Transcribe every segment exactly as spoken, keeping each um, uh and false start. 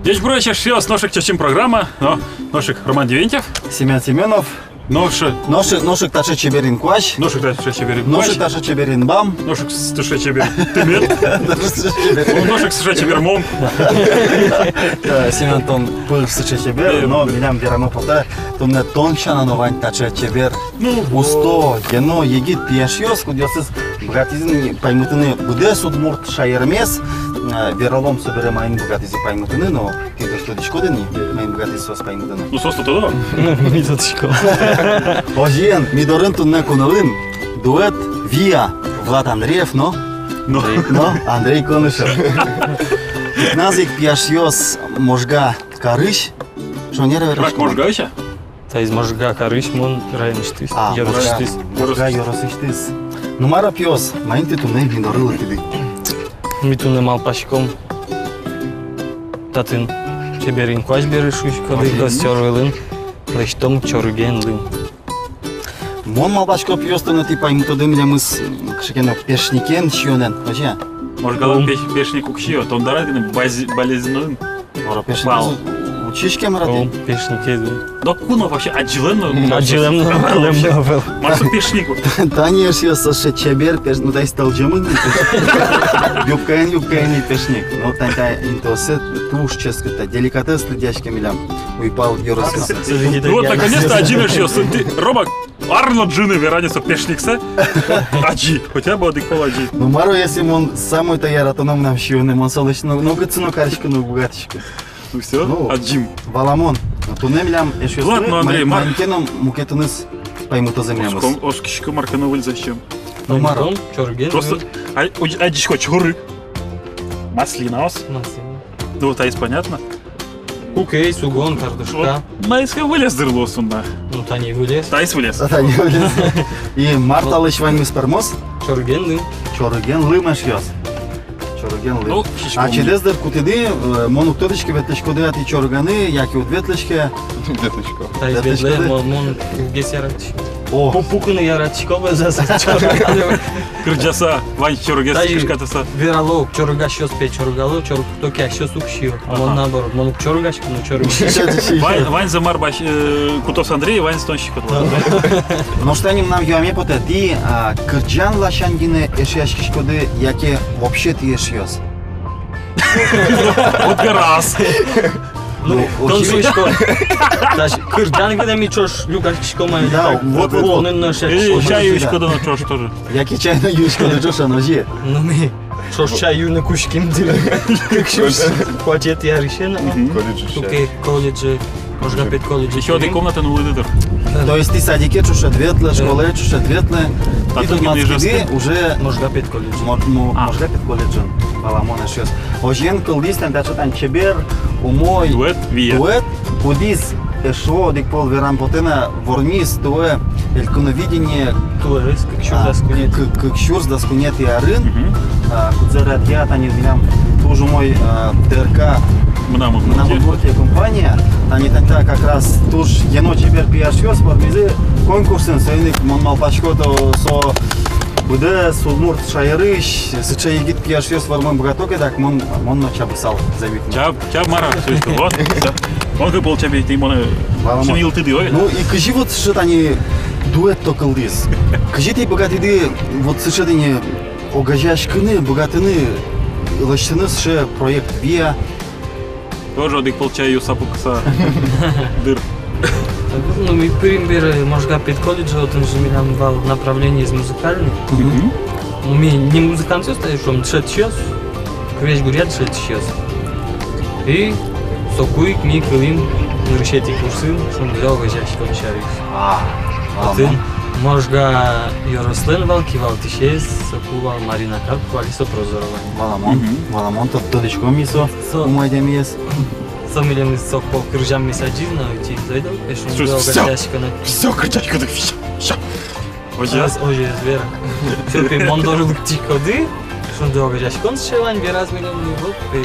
Ӟечбуресь, эшъёс! Нош ик «Чечым» программа, но нош ик Роман Дементьев. Семён Семёнов. Нош ик. Нош ик, нош ик таӵе чебер инкуазь. Нош ик таӵе чебер инкуазь. Нош ик таӵе чебер инбам. Нош ик таӵе чебер тымет. Нош ик таӵе чебер. Нош ик таӵе чебер мон. Э, Семён, тон пыр сыӵе чебер, э, но милям верано потэ, туннэ тон сяна но вань таӵе чебер. Ну, усто, вот. Ено, егит пияшъёс, кудъёсыз быгатӥзы ни паймытыны быдэс удмурт шаермес, э, вералом, собере маин быгатӥзы паймытыны, но тӥ дыр тодӥськоды ни, маин быгатӥзы соос паймытыны. Ну, соос тодо. Ми тодӥськом. Озьыен, ми дорын туннэ куноын дуэт «Виа», Влад Андреев но, но, но Андрей Конышев. Кыкназы ик пияшъёс Можга карысь, шонер вераськом. Рак Можгаысь-а? Таиз Можга карысь, мон районысьтыз, а, ёросысьтыз. Можга, Можга ёросысьтыз. Ну, мар, пиос, маин тӥ туннэ ми доры лыктӥды? Ми туннэ малпаськом татын чебер инкуазь бере, шуиськоды, мгм, Костёр вылын лэсьтом чорыген лым. Мон малпасько, пиос, туннэ тӥ паймытоды милемыз, м, кыӵе ке но пешникен сиёнэн, озьы-а? Можгалэн пеш-, пешник уг сиё, Тондара гинэ, Бази-, Балезиноын. Мар-о, пешникез учкиське, мар-а, тӥ? О, пешникез. Ноку но вообще адӟылэм но. М, адӟылэм но, адӟылэм но ӧвӧл. Мар со пешник? Тани, эшъёс, сыӵе чебер пеш-, ну, таиз тӧлӟемын. Юбкаен, юбкаен ик пешник. Но тани та интыоссэ туж ческыт, та деликатес лыдъяське милям уйпал ёросъёсын. Ну вот, наконец-то, адӟим, эшъёс. Тӥ, Рома, ар но ӝыны вераны со пешниксэ. Адӟи, хотя бы одӥг пол адӟи. Ну, мар-о, если мон самой та яратоно мынам сиёнэ, мон солэсь но, нокытчы но кариськыны уг быгатӥськы. Ну всё, ну, адӟим. Валамон. Туннэ милям, эшъёс, Влад но Андрей, ма-, мар-, маин ке но мукетыныз паймытозы милемыз. Оском, оскисько, мар ке но выльзэ сям. Ну, мар-о. Паймытом, чорыген. Просто, ай, уд-, адӟисько, чорыг. Маслинаос. Маслина. Ну, вот, таиз понятно. Кукей, сугон, картошка. Вот. Маиз ке вылез, дыр, луоз туннэ. Ну, тани вылез. Таиз вылез. А, тани вылез. И мар талэсь ваньмыз пӧрмоз? Чорыген лым. Чорыген лым, эшъёс. Чорыген лым. Ну, сиськом. Ачидыз, дыр, кутӥды, э, мон уг тодӥськы, ветлӥськоды-а тӥ чорыганы, яке уд ветлӥське. Ветлӥсько. Таиз ветлӥськоды? Ветлэ, мон, мон уггес яратӥсько. О. Пу-, пукыны яратӥсько, бызаса чорыганы. Кырӟаса, вань чорыгез кышкатыса. Верало, чорыгасьёс, пе, чорыгало, чорыг токясьёс уг сиё. А мон наоборот, мон уг чорыгаськы, но чорыг. Вань, ваньзэ мар бась-, э, кутоз Андрей, ваньзэ тон сиськод. Нош тани мынам юаме потэ, тӥ, а, кырӟан ласянь гинэ эшъяськиськоды, яке вообще тӥ эшъёс? Вот как раз. Ну, ну, тон шуиськод. Кырӟан гинэ ми ӵош люкаськиськом али. Да, так, вот, вот, вот. Чай юиськоды но ӵош тоже. Яке чай но юиськоды ӵош, а но озьы. Ну, ми ӵош чай юыны кутским, дыр. Кык сюрс куатетӥ арысен, а? Мгм. Колледже. Туке колледже, Можга педколледже. Ещё одӥг комнатаын улӥды, дыр. Да. То есть тӥ садике ӵошен ӧд ветлэ, да, школае ӵошен ӧд ветлэ. Татын тӥ тодматскиды уже Можга педколледже. Мо-, мо-, а. Можга педколледжын. Валамон, эшъёс. Озьыен кылдӥз тани таӵе тани чебер, умой дуэт, Виа. Дуэт, кудӥз, эшшо одӥг пол верам потэ на, вормиз туэ «Элькуновидение». Туэ, кык сюрс дас куинетӥ. А, кык, кык сюрс дас куинетӥ арын. Мгм. А, кудзэ радъя тани милям туж умой, а, ТРК «Мынам Удмуртие». «Мынам Удмуртие» компания. Тани, тани та как раз туж ено чебер пияшъёс вормизы конкурсын, соин ик мон малпасько, то со быдэс удмурт шаерысь сыӵе егит пияшъёс вормыны быгато ке, дак мон, мон но чабысал, зэм ик. Чаб-, чаб, мар-а, то есть, вот, всё. Мон кык пол чабей, тӥ монэ, валамон, син йылтӥды, ой. Ну, и кызьы вот сыӵе тани дуэт-то кылдӥз? Кызьы тӥ быгатӥды вот сыӵе тани огазеяськыны, быгатыны лэсьтыны сыӵе проект «Виа»? Тоже одӥг пол чай юыса пукса, дыр. Ну, ми пырим бере Можга педколледже, отын же милям вал направлениез музыкальный. Мгм. Ну, ми не музыкантъёс, та, шуом, дышетӥсьёс, крезьгуръя дышетӥсьёс. И соку ик ми кылӥм нырысетӥ курсын «Шундыо» огазеяськон сярысь. А, отын, валамон, Можга ёрослэн вал кивалтӥсез, соку вал Марина Карпова, али со Прозоровоын. Валамон, мгм, валамон, тод-, тодӥськом ми со, со умой адямиез. Со милемыз соку кырӟаммес адӟиз но, ӧтиз ойдо, пе, «Шундыо» огазеяськонэ. Всё, кырӟаськоды, всё, всё. Озьы-а? Озьы, озьы, вера. Всё, пе, мон доры лыктӥськоды, «Шундыо» огазеяськон сыӵе вань, вераз милемлы, вот, пе,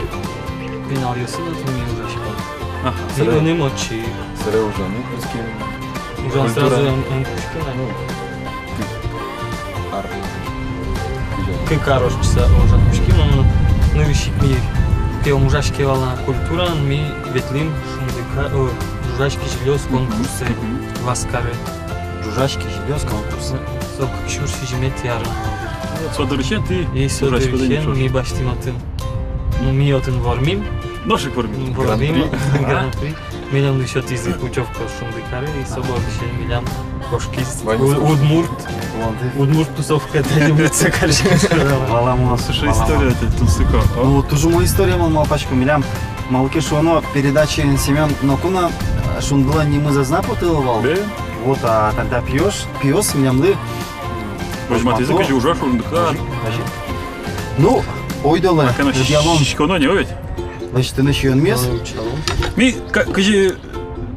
пиналъёсын отын ми ужаськом. Ага. И мыным отчы. Собере ужаны кутским. Ужан сразу эн, эн кутским, а? Ну, кык ар. Кык ар ортчыса ужан кутским, ну, ну, нырысь ик ми Ке ум ужаське вал на культураын, ми ветлӥм «Шундыкар», о, «Ӝужась кизилиос» конкурсэ Васкаре. «Ӝужась кизилиос» конкурсэ. Со кык сюрс сизьыметӥ арын вал. Со дырысен тӥ... И со дырысен ми басьтӥм отын. Ну, ми отын вормим. Нош ик вормим. Вормим. Гран-при. Гран-при. Милемлы сётӥзы путёвка «Шундыкаре», и со бордысен милям кошкиз удмурт. Удмурт тусовка, да, удмурт сокарщик. Валамон. Слушай, история тунсыко. Ну, туж умой история, мон малпасько, милям. Малы ке шуоно, передачаын Семён ноку но, э, «Шундылэн» нимыз ӧз на потылы вал. Да. Вот, а тогда пиос, пиос милемлы возьматӥзы, кызьы ужа шундыкар. Ну, ойдолэ, лыдъялом. Сиськоно ни, о ведь? Лэсьтыны сиёнмес. Ми ка-, кызьы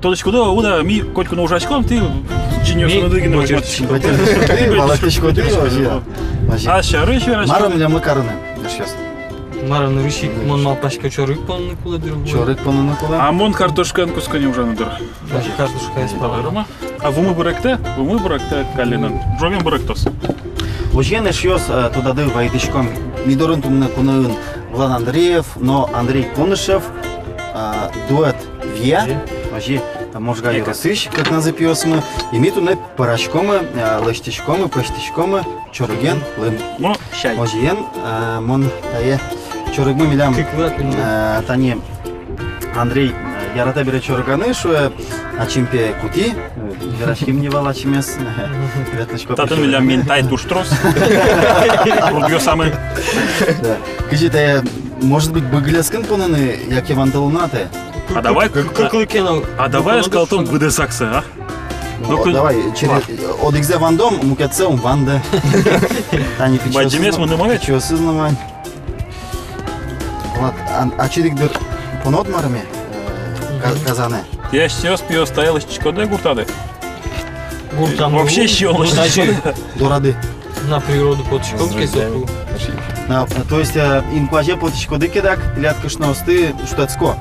тодӥськоды, уд-а, ми котьку но ужаськом, тӥ ӟиньёсыныды гинэ возьматӥськоды. Валэктӥськоды, озьы. А сярысь вераськом. Мар милемлы карыны, эшъёс? Мар, нырысь ик, мон малпасько, чорыг поныны кулэ, дыр, вуэ. Чорыг поныны кулэ. А мон картошкаен кутскыны ужаны, дыр. Картошкаез пала. А вумы быректэ, вумы быректэ каллен. Ӝоген быректоз. Озьыен, эшъёс, э, тодады вайытӥськом. Ми дорын туннэ куноын Влад Андреев но Андрей Конышев, э, дуэт «Вия». Вия. Озьы, э, Можга ёросысь кыкназы пиосмы. И ми туннэ пӧраськомы, э, лэсьтӥськомы, пӧзьтӥськомы чорыген лым. Ну, сяй. Озьыен, э, мон тае чорыгмы милям, э, тани Андрей, э, яратэ бере чорыганы, шуэ, ачим пе кутӥ, э, вераським ни вал ачимес, ветлӥсько. Татын милям минтай туж трос. Рудъёсамы. Да. Кызьы тае, может быть, быгылескын поныны, яке вандылыны-а тае? А давай кык-, кык-, кыклы ке но. А давай эскалтом быдэсак сое, а? Ну, ну, давай, через одӥгзэ вандом, мукетсэ ум вандэ. Тани пичиосыз но, бадӟымез мыным, а ведь? Пичиосыз но вань. Влад, а, ачид ик, дыр, понод марме, э, ка-, казанэ. Тӥ асьсэос, пиос, тае лэсьтӥськоды, гуртады? Гуртам. Вообще, ну, сиён лэсьтӥськоды? Дорады. На природу потӥськом ке, соку. На, то есть, э, инкуазе потӥськоды ке дак, тӥляд кышноосты шутэтско.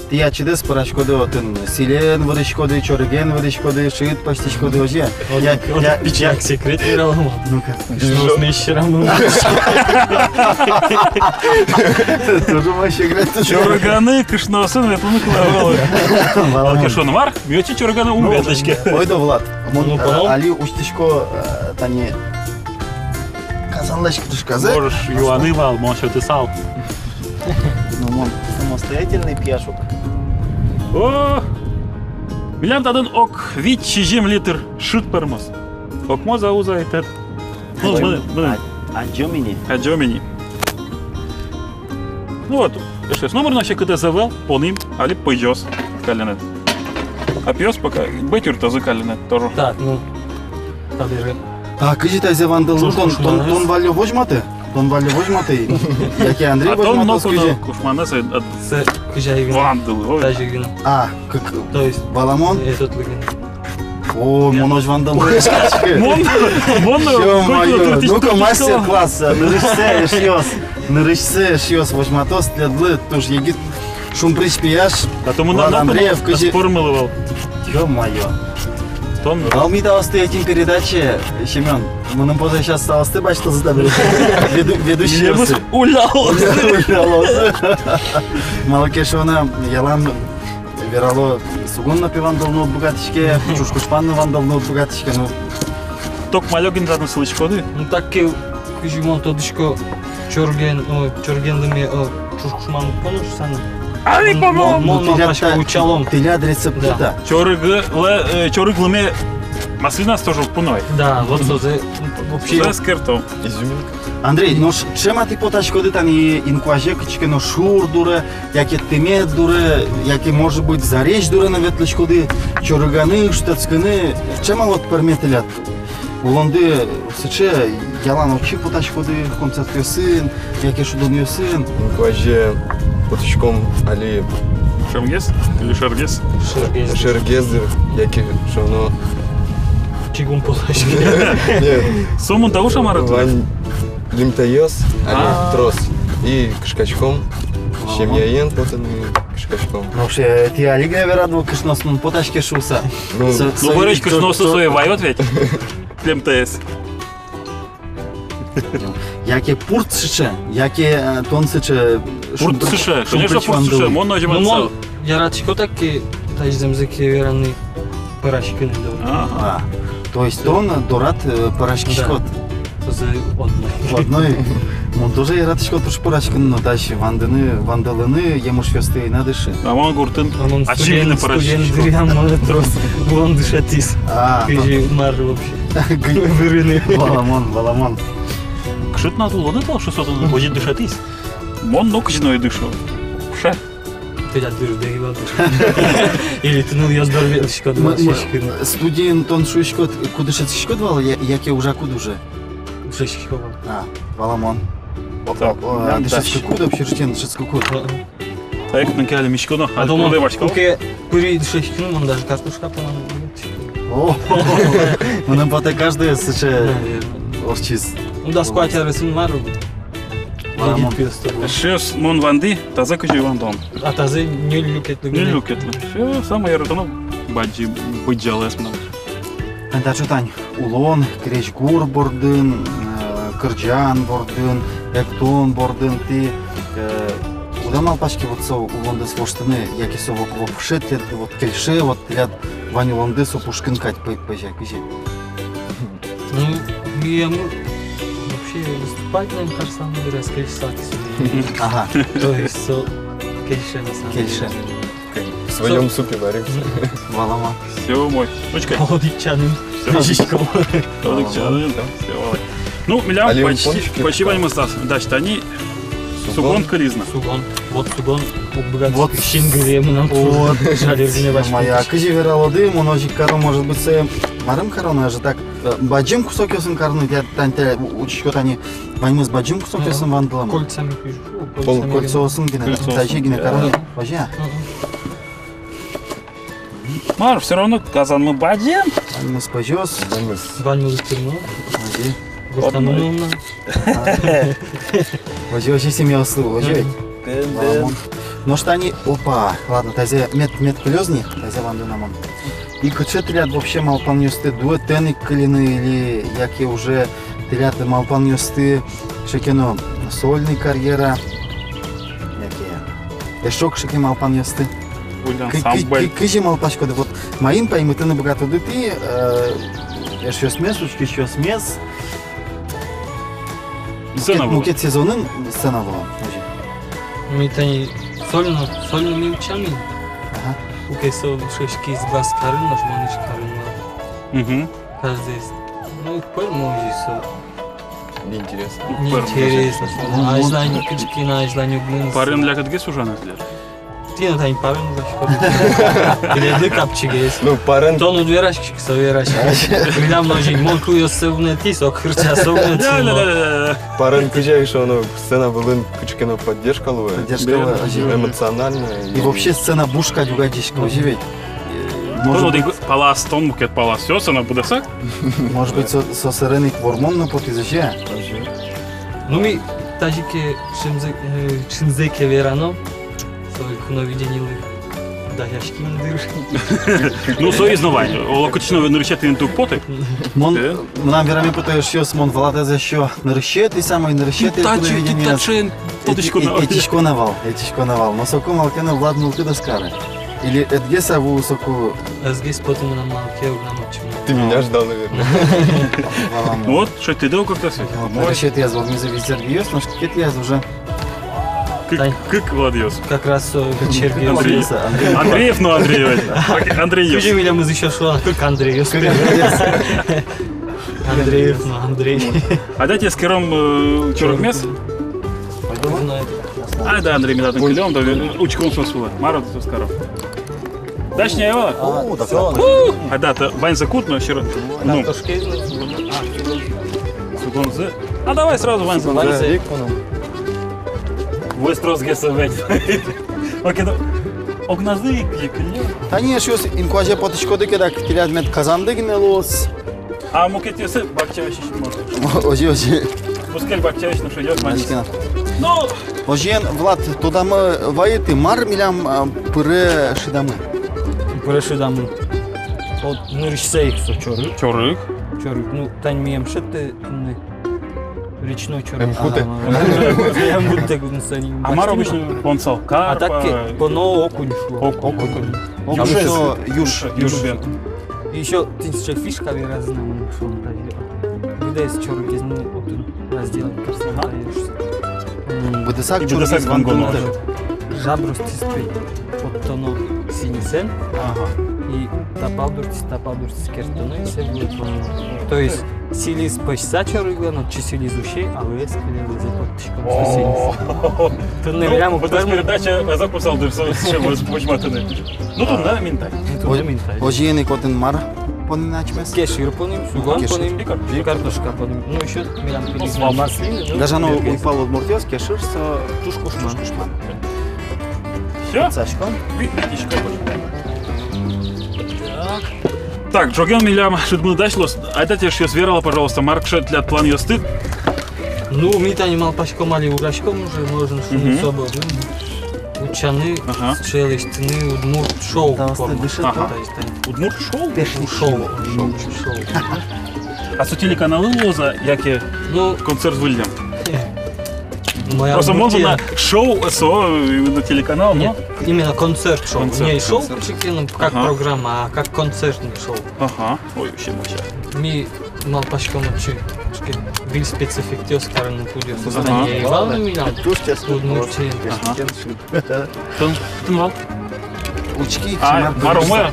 Тӥ ачидэс пӧраськоды отын, сӥлен вырӥськоды, чорыген вырӥськоды, шыд пӧзьтӥськоды, озьы. Я, я, пичи я. Секрет вералом. Ну-ка. Кышноосмес сьӧрамы. Туж умой секрет. Чорыганы кышноосын ветлыны кулэ ӧвӧл. Валам. Окей, шуом, мар? Ми отчы чорыганы ум ветлӥське. Ойдо, Влад. Мон, ну, э, понял. Али усьтӥсько, э, тани казанлэсь кытышказэ. Можешь юаны вал, мон сётысал. Ну, мон самостоятельный пияш ук. О! Милям татын ог вить-сизьым литр шыд пӧрмоз. Окмоз-а, уз-а, ӧй тӧд. Ну, мыным, мыным. Адӟом ини. Адӟом ини. Ну вот, эшъёс, номыр но секытэз ӧвӧл, понӥм, али пӧзёз каллен. А пиос пока быт юрттозы каллен тоже. Так, ну, табере. А кызьы тазэ вандылыны? Тон, тон, тон валлё возьматы? Тон валлё возьматы? Яке Андрей возьматоз кызьы? А тон ноку но кушманэз, э, э, кызьы ай гинэ. Вандылы, ой. Тазьы гинэ. А, кык. То есть, валамон? Этот лыгин. О, мон озьы вандылы. Мон, мон, ё-моё. Ну-ка, мастер-класс, э, нырысьсэ, эшъёс. Нырысьсэ, эшъёс, возьматоз тӥледлы туж егит шумприч пияш. А то мон Влад Андреев, кызьы спор мылы вал. Ё-моё. Тон. Вал ми таосты этим передаче, Семён. Мыным потэ, сейчас таосты басьтозы табере. Веду-, ведущийёсты. Уллялозы. Уллялозы. Малы ке шуоно, ялан верало, сугон но пе вандылыны уд быгатӥське, ӵуж кушман но вандылыны уд быгатӥське, ну. Ток малёгин затын сылӥськоды? Ну, так ке, кызьы мон тодӥсько, чорыген, о, чорыген лыме, о, ӵуж кушман уг поно шуса но. Али поно! Мон, мон, мон, ну, тӥляд та-, учалом. Тӥляд рецепт та. Чорыглы-, э, чорыг лыме маслиназ тоже уг поно ай. Да, вот созэ вообще. Созэ эскерто. Изюминка. Андрей, нош ӵем-а тӥ потаськоды тани инкуазе кытчы ке но шур дуре, яке тымет дуре, яке, может быть, зарезь дуре но ветлӥськоды чорыганы, шутэтскыны, ӵем-а вот пӧрме тӥляд? Улонды сыӵе, ялан вообще потаськоды концертъёсын, яке шудонъёсын? Инкуазе потӥськом али. Шемгес или шергес? Шергес. Шергес дыр, яке шуоно. Чигум потаське. Нет. Сомында уж-а, мар-а? Вань лымтаос, али трос. И кышкаськом, семьяен потыны кышкаськом. Ну, вообще, тӥ али гинэ верады вал кышноосмы потаське шуса. Ну, со-, ну, со-, бӧрысь со-, кышноос со-, сое ваёд ведь. Лымтаез. Яке пурт сыӵе, яке, э, тон сыӵе. Пурт сыӵе, конечно, пурт сыӵе. Мон но озьы ватсал. Яратӥсько так ке, тазьы зэмзэ ке вераны, пӧраськыны дорад. Ага. А, то есть тон дорад, э, пӧраськиськод? Да. Тазьы одно. Одно. Мон тоже яратӥсько туж пӧраськыны, но тазьы вандыны, вандылыны емышъёсты ӧй на дышы. А мон гуртын ачим гинэ пӧраськисько. Студент дыръям мон трос улон дышетӥз. А, кызьы, мар вообще. Вырыны. Валамон, валамон. Кыӵе тынад улонэд вал, шуо, со тыныд озьы дышетӥз? Мон нокызьы но ӧй дышо. Пыӵа. Тӥляд дыр, дыр, дыр. Или тыныд ӧз дыр, ветлӥськод, м-, м-, дышетӥськод. Студиын тон шуиськод, ку дышетскиськод вал, я-, яке ужакуд уже? Дышетскисько вал. А, валамон. О, о, о, дышетскыкуд, общежитиын дышетскыкуд. Ага. Таик мынам ке али миськоно, а то мон куке пыри дышетскыны, мон даже картошка понам. О, мыным потэ, каждый сыӵе ортчиз. Ну, дас куать аресъем мар. Валамон. Эшшо мон вандӥ, тазэ кызьы вандон. А тазэ ньыль люкетлы гинэ. Ньыль люкетлы. Всё, самой яратоно бадӟым быдӟалаез мынам. Тань таӵе тань улон, крезьгур бордын, э, кырӟан бордын, эктон бордын, тӥ, э, уд-а малпаське вот со улондэс воштыны, яке со во-, вообще тӥляд вот кельше, вот тӥляд вань улонды со пушкын кадь пы-, пыӵа, кызьы? Ну, милемлы вообще выступать, наверное, кажется, милемлы кельше. Ага. То есть со кельше, на самом деле. Кельше. В своём супе варимся. Валамон. Всё, мой. Ручкой. Одӥг чаным. Всё. Одӥг чаным, да. Всё, валай. Ну, милям почти, почти ваньмыз дась. Дась тани. Сугон кылиз на. Сугон. Вот сугон. Уг быгаты. Вот. Сингыре мынам. Вот. Жаль, Иргине вашкыны. Моя. Кызьы вералоды, мон озьы ик каро, может быть, сое марым каро, но я же так, э, бадӟым кусокъёсын карыны, я тань та учкисько тани, ваньмыз бадӟым кусокъёсын вандылом. Кольцами пишу. Кольцоосын гинэ, кольцоосын. Тазьы гинэ кароно. Ага. Озьы-а? Мгм. Мар, всё равно казанмы бадӟым. Ваньмыз пӧзёз. Ваньмыз. Ваньмыз тырмы. Озьы. Гуртамы нуна. Озьы, озьы семьяослы, озьы ведь. Мгм. Валамон. Нош тани, опа, ладно, тазьы мед, мед кылёз ни, тазьы вандо на мон. И кыӵе тӥляд вообще малпанъёсты, дуэтэн ик кыльыны или яке уже тӥляд малпанъёсты кыӵе ке но сольный карьера, яке эшшо кыӵе ке малпанъёсты? Кы-, кы-, кы-, кызьы малпаськоды, вот маин паймытыны быгатоды тӥ, э, эшъёсмес, учкисьёсмес? Сцена вылын. Мукет, мукет сезонын сцена вылын, озьы. Ми тани сольно, сольно ми утчамы. Ага. Уке, со шуиськиз бас карын, нош мон иж карын вал. Мгм. Каждый, ну, пӧрмоз озьы со. Неинтересно. Неинтересно. Мгм. Азьлань кыӵе ке но, азьлань уг мынэ. Парын лякытгес ужаны тӥляд? Тӥни тани парын ужаськод. Тӥледлы капчигес. Ну, парын. Тон уд вераськиськы, со вераськиз. Милям но озьы, мон кылъёссэ вунэтӥ, со кырӟа, со вунэтӥ. Да, да, да, да, да. Парын кызьы ик шуоно, сцена вылын кыӵе ке но поддержка луэ. Поддержка луэ, да, озьы. Эмоционально. И вообще сцена буш кадь уг адӟиськы, озьы ведь. Э, может быть, одӥг палаз, тон мукет палаз. Всё, сцена быдэсак. Может быть, со, со сэрен ик вормон но потӥз, озьы-а? Озьы. Ну, ми тазьы ке шимзэ-, э, шимзэ ке верано, со куно видениелы дасяським дыр. Ну, со из но вань. Оло кытысь но нырысетӥ инты уг поты. Мон, э? Мынам вераме потэ, эшъёс, мон Владэз эшшо нырысетӥ, самой нырысетӥ куно видениез. Тачи, тачи, тодӥсько на. Ӧтисько на вал, ӧтисько на вал. Но соку малы ке но Влад мылкыд ӧз кары. Или ӧдгес-а вуы соку? Ӧдгес потэ мынам, малы ке уг на мычмы. Ты меня ждал, наверное. Валамон. Вот, шедьтӥды ук как раз. Вот, нырысетӥяз Владмилэз визьзэ ӧдгес, нош кыкетӥяз уже. Кык, кык Владъёс. Как раз, э, Черкиев. Андреев. Андреев, ну, Андреев. Андреев. Кызьы милемыз ещё шуо, кык Андреев. Кык Андреев. Андреев, ну, Андрей. А давайте эскером, э, чорыгмес. Ай да, Андрей, ми татын кылём, да, учком соос улэ. Мар отын соос каро. Дась ни, ӧвӧл-а? О, да, всё. У, а да, та ваньзэ кут но, сьӧра. Ну. Сугонзы. А давай сразу ваньзэ. Ваньзэ. Ваньзэ. Вуэз тросгес ведь. Окей, да. Огназы ик, ик, ик. Тани, эшъёс, инкуазе потӥськоды ке, дак тӥляд мед Казанды гинэ луоз. А мукетъёсы бакчаысь ещё можно. Озьы, озьы. Бускель бакчаысь но шедёт, манчкина. Ну. Озьыен, Влад, тодамы вайыты, мар милям, а, пыре шыдамы. Пыре шыдамы. Вот нырысьсэ ик со чорыг. Чорыг. Чорыг. Ну, тань милям шедьтэ, ну. Речной чорыг. Эм, кутэ. Ага. Эм, кутэ, кутэ, кутэ. А мар обычно поно? Карп, а так, э, поно окунь шуо. Окунь. Окунь. Окунь. Юж. Юж. Юж. Юж. Ещё тӥни сыӵе фишка веразы на мыным, шуом, тазьы. Быдэс чорыгез отын разделать карыса. Ага. М, быдэсак чорыгез вандылыны. Жабростӥз пе поттоно сӥньысэн. Ага. И та пал дуртӥз, та пал дуртӥз керттоно, и сое вылэ поно. То есть сӥльыз пӧзьса чорыглэн, отчы сӥльыз усе, а луэ скеле лызэ поттӥськом со сӥльыз. О. Туннэ милям вот уг пӧрмы. Передача ӧз-а кусал дыр со, со возьматыны. Ну, туннэ мынам тай. Ну, туннэ мынам тай. Озьы ик отын мар понӥм на ачмес? Кешыр понӥм, сугон понӥм, кешыр. И картошка понӥм. Ну, ещё милям пиликлям маслины, ну, гажано уйпал удмуртъёс, кешыр со туж кушман. Туж кушман. Всё? Саськом. Ви-, витиськом. Так. Так, ӝоген милям шыдмыны дась луоз. Айда тӥ, эшъёс, вералэ, пожалуйста, мар кыӵе тӥляд планъёсты? Ну, ми тани малпаськом, али ужаськом уже, можно шуыны, мгм, свободно. Утчаны, ага, сыӵе лэсьтыны удмурт шоу форма. Ага. Удмурт шоу? Пешли шоу. Шоу. Шоу. А со телеканалын луоз-а, яке, ну, концерт выллем? Э. Просто мон на шоу, со именно телеканал, но? Нет, именно концерт шоу. Концерт. Не шоу, концерт, как программа, а как концертный шоу. Ага. Ой, вообще моща. Ми малпаськом отчы, кыӵе ке выль спецэффектъёс карыны кудъёсыз. Ага. Тани ӧй вал на милям Удмуртиын. Ага. Тон, тон вал? Учки, а, мар, мар умой-а?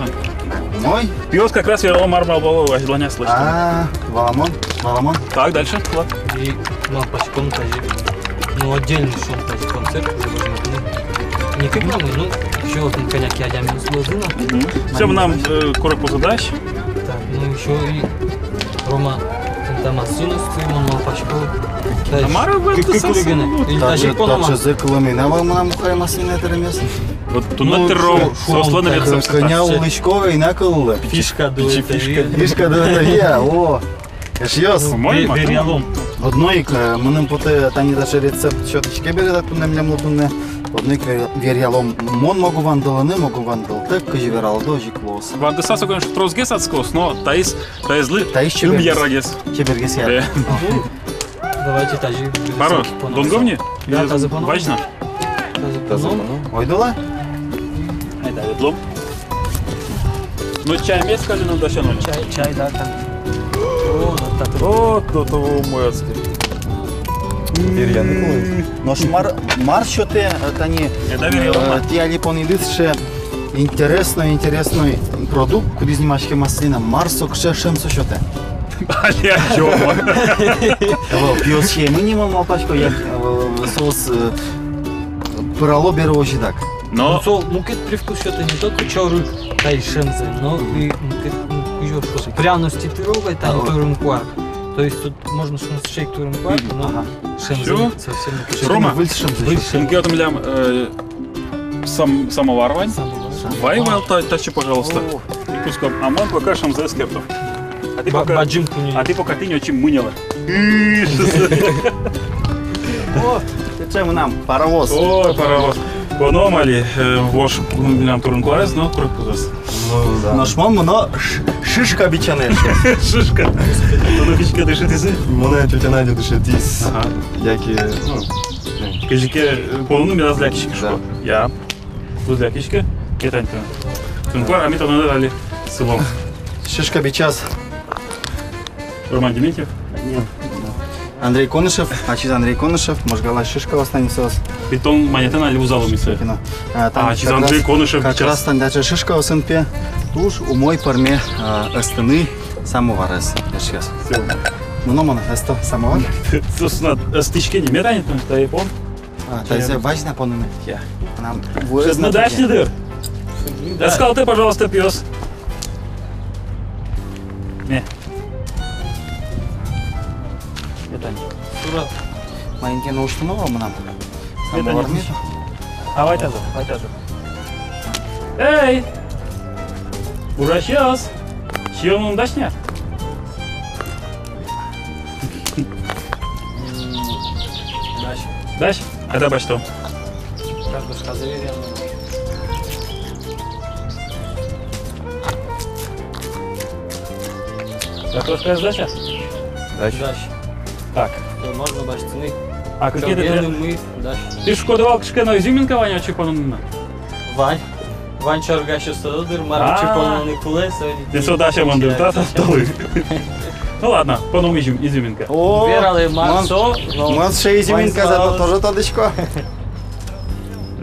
Умой? Пиос как раз верало, мар малпало азьланяз лэсьтыны. А, валамон, валамон. Так, дальше, ладно. И малпаськом тазьы, ну, отдельный шуом тазьы концерт, ну, не кык на мон, ну, ещё вот кӧня ке адямиос луозы на. Мгм. Всё, мынам, э, курегпуз дась. Так, ну, ещё и Рома, тон та маслинасты, мон малпасько. А мар вал кык, кык кулэ гинэ. Или тазьы ик поно-а? Таӵе зэк кылэме на вал мынам Ухай маслина тыремез. Вот туннэ, ну, тыром, шо-, шо-, соослэн рецептсы. Кӧня улӥсько, ӧй на кыллы. Пичи-, пичи фишка дуэ. Фишка дуэ, я, о. Эшъёс. Ну, ве-, веръялом. Одно ик, э, мыным потэ, тани таӵе рецепт сётӥське бере, та туннэ милемлы туннэ. Одно ик вер-, веръялом. Мон могу вандылыны, могу вандылытэк, кызьы вералоды, озьы ик луоз. Вандыса со, конечно, тросгес адскоз, но таиз Таизлы таиз чебергес. Ымъярагес. Чебергес, я. Э. Давайте тазьы. Мар-о, донго ни? Да, тазьы поно. Вазь на. Тазьы поно. Ойдолэ. Айда, ветлом. Но чаймес каллен дасяно. Чай, чай, да, там. О, да, так. О, до того умояцкий. Веръяны кулэ. Нош мар, мар сётэ, э, тани, э, тӥ али понӥды сыӵе интересной, интересной продукт, кудӥз нимаське маслина. Мар со, кыӵе шӧм со сётэ? Али адӟом. О, пиос сиемын ни, мон малпасько, я, э, соос, э, пырало бере озьы дак. Но со мукет привкус сётэ, не только чорыг, тай шӧмзэ, но и мукет, м, кызьы шуод, пряности тыро вал, тани турын-куар. То есть тут можно шуыны сыӵе ик турын-куар, но шӧмзэ совсем мукет. Рома, выль шӧмзэ. Выль шӧм. Инкуазь милям, э, сам-, самовар вань. Самовар. Вай, вай, та-, татчы, пожалуйста. О. Кутском. А мон пока шӧмзэ эскерто. А тӥ пока, бадӟым куни. А тӥ пока тӥни отчы мынелэ. О, тӥни мынам паровоз. О, паровоз. Поном али, э, вож, мынам турын-куарез но курегпузэз. Ну, да. Нош мон мыно ш-, шишка бичаны. Шишка. Тонэ кызьы ке дышетӥзы? Монэ тётя Надя дышетӥз. Ага. Яке, ну, кызьы ке, э, поныны медаз лякиськы шуо. Да. Я. Уз лякиськы, кетань тон. Тон пар, а ми тонэ али сылом. Шишка бичаз Роман Дементьев. Нет. Андрей Конышев, ачиз Андрей Конышев, Можгаысь шишкаос тани соос. Битон манетэн али вузалом исэ. Кина. А, тани ачиз как Андрей раз, Конышев как бичаз. Раз тани таӵе шишкаосын пе туж умой пӧрме, а, эстыны самоварез, эшъёс. Всё. Ну, ну, мон эсто самовар. Собственно, эстӥське ни, мед тани тон, та япон. А, таизэ вазь на поныны. Я. Нам вуэз на дась ни дыр. Да. Эскалтэ, пожалуйста, пиос. Ме. Это не. Сура. Маинке но уштыны вал мынам. Это не. Самовар. Авай таза, авай таза. Эй! Ужасьёс! Сиён дась ни? Дась. Дась? Айда басьтом. Картошказэ веръяно. Картошказэ дась-а? Дась. Дась. Так. Можно басьтыны. А кыӵе тӥ? Чорыгеным мы, да. Тӥ шуиськоды вал, кыӵе ке но изюминка вань отчы поныны на? Вань. Вань чорыгасьёс тодо дыр, мар отчы поныны кулэ, соин ик. Со дасямын дыр, да, со толы. Ну ладно, поном изюм-, изюминка. О, вералэ, мар со, но мон сыӵе изюминказэ тоже тодӥсько.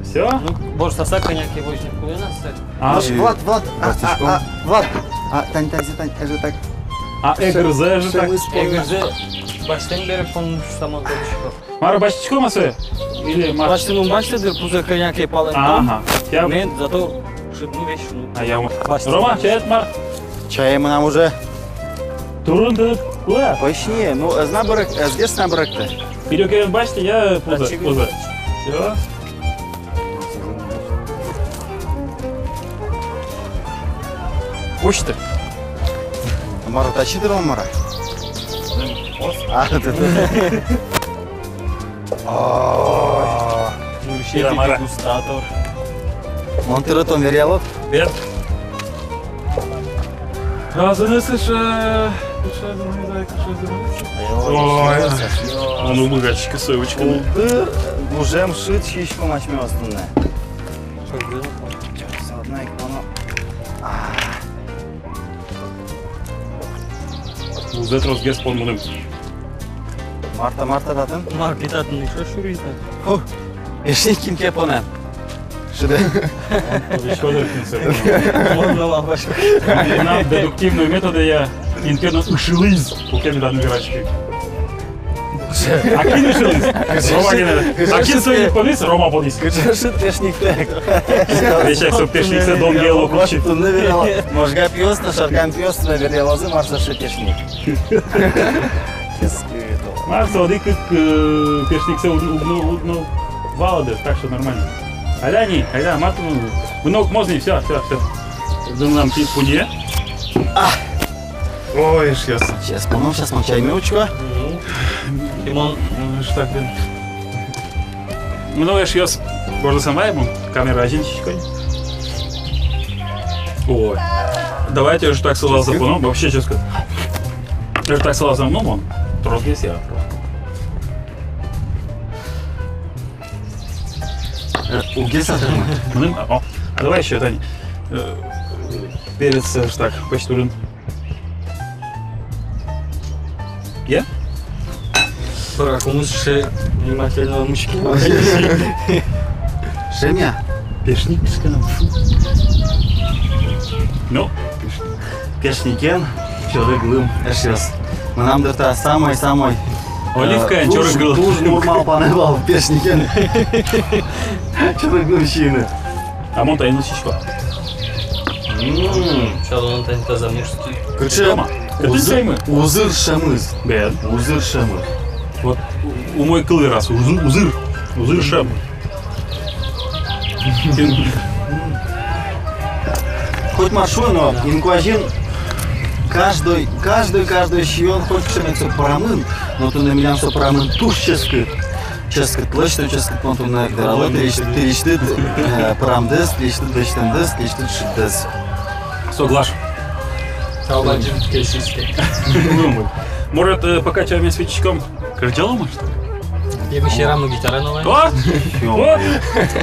Всё? Ну, борсаса кӧня ке возьыны кулэ на сое. А, нош, э, Влад, Влад, а, а, а, Влад. А, тань, тань, тань, тань, эжы так. А, эгырзэ эжы так. Эгырзэ басьтэм бере поныны шуса мон тодӥсько. Мар, басьтӥськом-а сое? Или мар? Басьтыны ум басьтэ дыр, пузэ кӧня ке палэнтон. Ага. Я. Мен зато шыдмы весь, ну. А я ум-, басьтӥсько. Рома, чаед мар? Чае мынам уже. Турын тыныд кулэ? Пӧсь ни, ну, ӧз на быректы, ӧзгес на быректы. Пирёкеен басьты, я, пузэ, пузэ. Всё. Усьты. Мар, тачи дыр, мар-а? А, ты, ты. О, мар-а? Дегустатор. Мон тырытэм веръялод? Бен. Азыныз эше, эше азыныз, эше азыныз. Ой, а ну быгатӥськы сое учкыны. Улды гужем шыд сиськом асьмеос туннэ. Со одно ик поно. А. Улзэ тросгес пон мыным. Мар та, мар та татын? Мар ке татын, эшшо шуриз на. Фу, эшшо кин ке понэ. Шыдэ. Мон тодӥсько дыр, кин сое. Мон но малпасько. Мынам дедуктивной методъя кин ке но ышылӥз, куке ми татын вераським. А кин ышылӥз? Рома гинэ. А кин сое понӥз? Рома понӥз. Кыӵе шыд пешниктэк. Весяк со пешниксэ донгело кучи. Туннэ верало. Можга пиос но, Шаркан пиос но вералозы, мар со шыд пешник. Мар со, одӥг ик, э, пешниксэ уд-, уд-, уд-, уд-, валады, так что нормально. Айда ни, айда, мар туннэ. Мынок моз ни, всё, всё, всё. Зынам пи-, пунье. А! Ой, эшъёс. Сейчас, по-моему, сейчас мы чайме учко. Мгм. Тимон, м, что так, блин? Ну, эшъёс, гожъяса ваемын, камера азьын сиськон. Ой. Давайте уже так сразу поном, вообще честно. Уже так сразу, ну, вон. Тросгес я. Э, угес атырмы? Мыным, а, о. А давай ещё, Тань, э, перец, э, так, пӧсь турын. Е? Пыракумыз ше внимательно мучки. Шемья. Пешник кышканым. Ну? Пешникен чорыг лым, эшъёс. Мынам дыр та самой-самой, э, оливкаен туж, чорыг лым. Туж мур малпанэ вал пешникен чорыг лым сиыны. А мон таин сисько. М. Чалон тань таза мужской. Кыӵе? Дома. Узыр, узыр шӧмыз. Бен. Узыр шӧмыз. Вот у-, умой кыл вераз. Узы-, узыр. Узыр шӧм. Коть мар шуо, но инкуазьын каждой, каждой, каждой сиён, коть кыӵе мед со пырамын, но туннэ милям со пырамын туж ческыт. Ческыт, лэсьто ческыт, мон туннэ верало тӥлесьтыд, тӥлесьтыд, э, пырамдэс, тӥлесьтыд лэсьтэмдэс, тӥлесьтыд шыддэс. Соглаш. Тау бадӟым, кельшиське. Может, э, пока чаймес витиськом, кырӟалом, что ли? Эми сьӧрамы гитара но вань. О! О!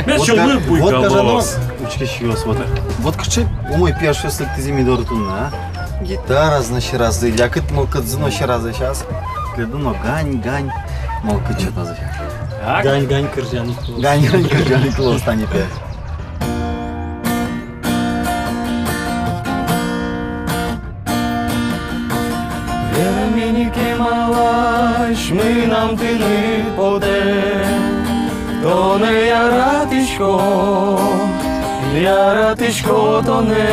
Мед сьӧлык буйгалоз. Вот, вот, вот, вот кыӵе умой пияшъёс лыктӥзы ми доры туннэ, а? Гитаразы но сьӧразы, лякыт мылкыдзы но сьӧразы. Сейчас. Тӥледлы но гань, гань мылкыд сётозы. Так. Гань, гань кырӟаны ик луоз. Гань, гань кырӟаны ик луоз тани, пе. Верамы ини, кемалась, мынам тыныд потэ. Тонэ яратӥсько, яратӥсько тонэ.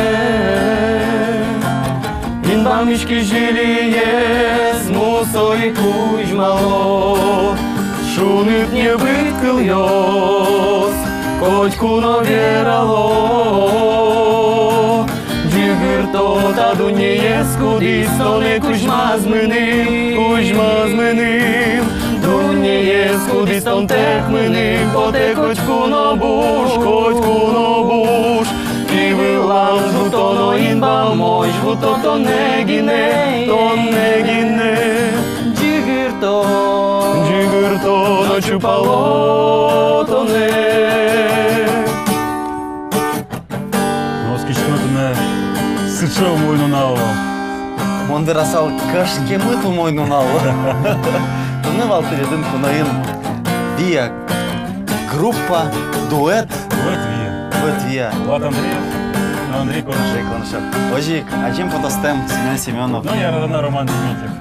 Инбамысь кизилиез мусо ик кузьмало, шуныт небыт кылъёс котьку но верало. Ӟыгырто та дуннеез, кудӥз тонэ кузьмаз мыным, кузьмаз мыным. Дуннеез, кудӥз тонтэк мыным потэ, котьку но буш, котьку но буш. Кивылам вуто но инбамозь вуто тонэ гинэ, тонэ гинэ. Ӟыгырто Ӟыгырто но чупало тонэ. Оскисько, туннэ сыӵе умой нунал. Мон верасал, кышкемыт умой нунал. Туннэ вал тӥледын куноын вия группа, дуэт. Дуэт вия. Дуэт вия. Влад Андреев но Андрей Конышев. Андрей Конышев. Озьы ик, адӟем фотостэм, Семён Семёнов. Но яратоно Роман Дементьев.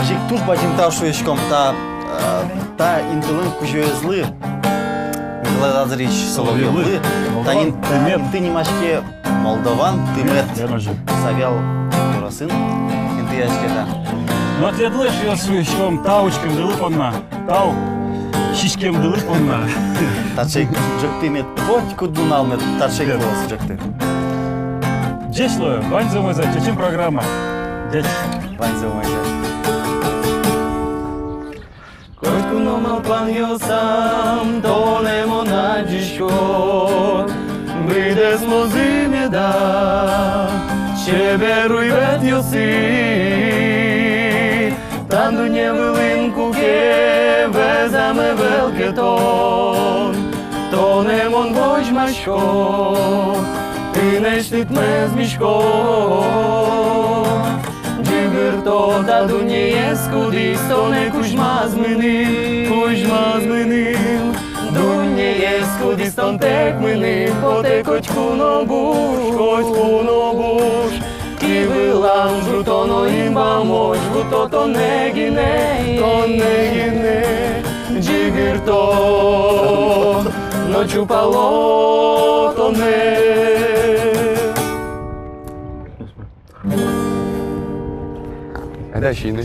Озьы ик туж бадӟым тау шуиськом та, э, та интылэн кузёезлы, Николай Лазаревич Соловьёвлы. Соловьёвлы. Та ин-, Молдован тымет. Та инты нимаське «Молдован тымет». Яно же. Завьял ёросын интыяське та. Но тӥледлы, эшъёс, шуиськом тау учкемдылы понна. Тау сиськемдылы понна. Таӵе ик ӝӧкты мед, котькуд нунал мед таӵе ик луоз ӝӧкты. Ӟеч луэ, ваньзэ умойзэ, «Чечым» программа. Ӟеч. Ваньзэ умойзэ. Котьку но малпанъёсам тонэ мон адӟисько, быдэсмозы меда чебер уйвӧтъёсы. Та дунне вылын куке вӧзам ӧвӧл ке тон, тонэ мон возьмасько, тынэсьтыд мӧзмисько. Ӟыгырто та дуннеез, кудӥз тонэ кузьмаз мыным, кузьмаз мыным. Дуннеез, кудӥз тонтэк мыным потэ котьку но буш, котьку но буш. Ки вылам ӝутоно инбамозь, вуто тонэ гинэ, тонэ гинэ. Ӟыгырто но чупало тонэ. Айда сиыны.